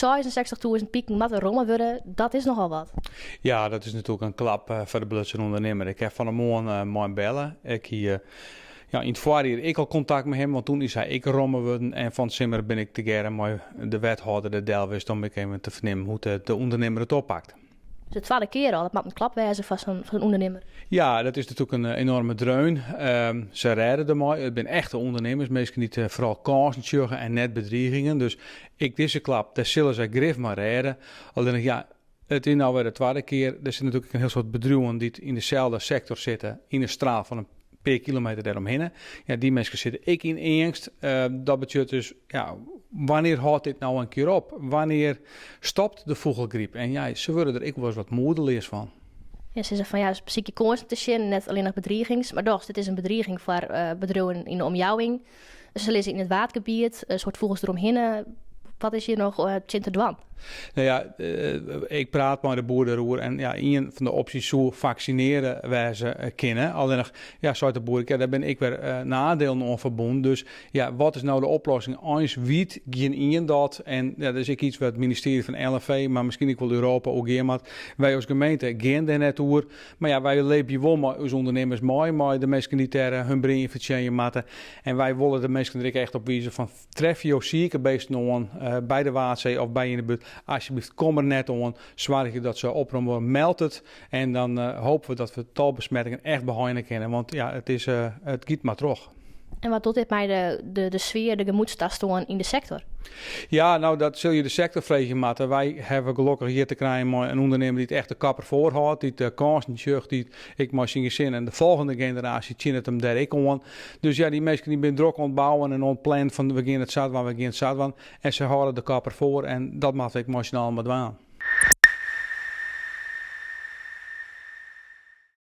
66.000 piken moatte romme wurde, dat is nochal wat. Ja, dat is natuerlik in klap foar de belutsen ûndernimmer. Ik ha fan 'e moarn mei him belle. Ik hie ja, yn it foarjier ek al kontakt mei him, want toen is hy ek romme wurden. En fan 't simmer bin ik tegearre mei de wethâlder der del west om ek even te fernimmen hoe't de ûndernimmer it oppakt. Dus de twadde kear al, dat moat in klap wêze foar sa'n ûndernimmer. Ja, dat is natuerlik in enorme dreun. Se rêde dermei. It binne echte ûndernimmers, minsken dy't foaral kânsen sjogge en net bedrigingen. Dus ek dizze klap, dêr sille sy grif mei rêde. Allinnich ja, it is no wer de twadde kear. Der sitte natuerlik ek in hiel soad bedriuwen dy't yn deselde sektor sitte, yn in straal fan in pear kilometer dêromhinne. Ja, dy minsken sitte ek yn eangst. Dat betsjut dus, ja, wannear hâldt dit no in kear op? Wannear stopt de fûgelgryp? En ja, se wurde der ek wolris wat moedeleas fan. Ja, se sizze fan ja, besykje kânsen te sjen, net allinnich bedrigings. Mar dochs, dit is in bedriging foar bedriuwen yn de omjouwing. Se lizze yn it Waadgebiet, in soad fûgels deromhinne. Wat is hjir noch tsjin te dwaan? Nou ja, ik praat mei de boer dêroer en ja, ien fan de opsjes soe faksinearje wêze kinne. Allinnich, ja, seit de boer, ja, dêr binne ek wer nadielen oan ferbûn. Dus ja, wat is no de oplossing? Eins wit gjinien dat. En ja, dat is ek iets wat it ministearje fan LNV, mar miskien ek wol Europa oer gean moat. Wy as gemeente gean dêr net oer. Mar ja, wy libje wol mei ús ûndernimmers mei, mei de minsken dy't dêr hun brea yn fertsjinje moatte. En wy wolle de minsken der ek echt op wize fan treffe jo sike beesten oan by de Waadsee of by yn de buert, asjebleaft kom der net oan, soargje dat se opromme wurde, meld it en dan hoopje we dat we it tal besmettingen echt beheine kinne, want ja, it is, it giet mar troch. En wat docht dit mei de sfear, de gemoedstastân yn de sektor? Ja, no dat sil je de sektor freegje moatte. Wy hawwe gelokkich hjir te krijen mei in ûndernimmer dy't echt de kop derfoar hâldt, dy't de kânsen sjocht, dy't ek mei syn gesin en de folgjende generaasje tsjinnet him dêr ek oan. Dus ja, dy minsken dy binne drok oan it bouwen en oan it plannen fan we gean it sa dwaan, we gean it sa dwaan. En se hâlde de kop derfoar en dat moatte we ek mei syn allen mar dwaan.